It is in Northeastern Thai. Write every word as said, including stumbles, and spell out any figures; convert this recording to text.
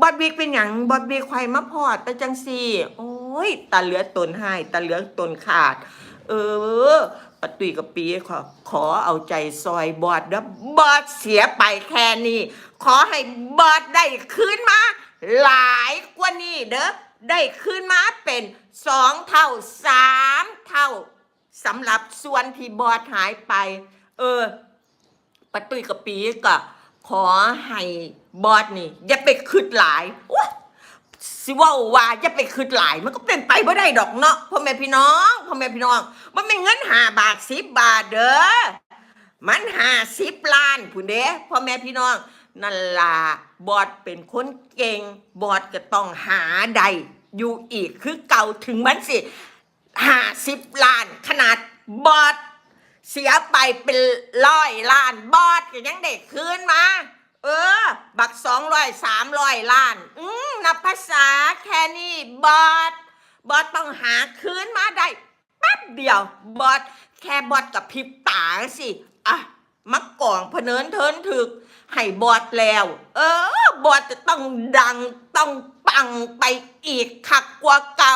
อดบิ๊กเป็นหยัง บอสบิ๊กข่อยมาพ้อแต่จังซี่ โอ้ย ตาเหลือตนฮ้าย ตาเหลือตนขาด เออ ป้าตุ้ยกับปีขอ ขอเอาใจซอยบอสเด้อ บอสเสียไปแค่นี้ ขอให้บอสได้คืนมา หลายกว่านี้เด้อ ได้คืนมาเป็นสองเท่า สามเท่า สำหรับส่วนที่บอสหายไป เออ ป้าตุ้ยกับปีก็ขอให้บอสนี่ อย่าไปคิดหลาย โอ๊ย สิเว้าว่าอย่าไปคิดหลาย มันก็เป็นไปบ่ได้ดอกเนาะ พ่อแม่พี่น้อง พ่อแม่พี่น้อง มันเป็นเงินห้าบาท สิบบาทเด้อ มันห้าสิบล้านพุ้นเด้ พ่อแม่พี่น้อง นั่นล่ะ บอสเป็นคนเก่ง บอสก็ต้องหาได้อยู่อีกคือเก่า ถึงมันสิ ห้าสิบล้าน ขนาดบอสเสียไปเป็นร้อยล้าน บอสก็ยังได้คืนมา เออ บักสองร้อย สามร้อยล้าน อืม นับภาษาแค่นี้ บอส บอสต้องหาคืนมาได้แป๊บเดียว บอส แค่บอสกระพริบตาสิ อ่ะ มากองพะเนินเทินทึกให้บอสแล้ว เออ บอสจะต้องดัง ต้องปังไปอีกคักกว่าเก่า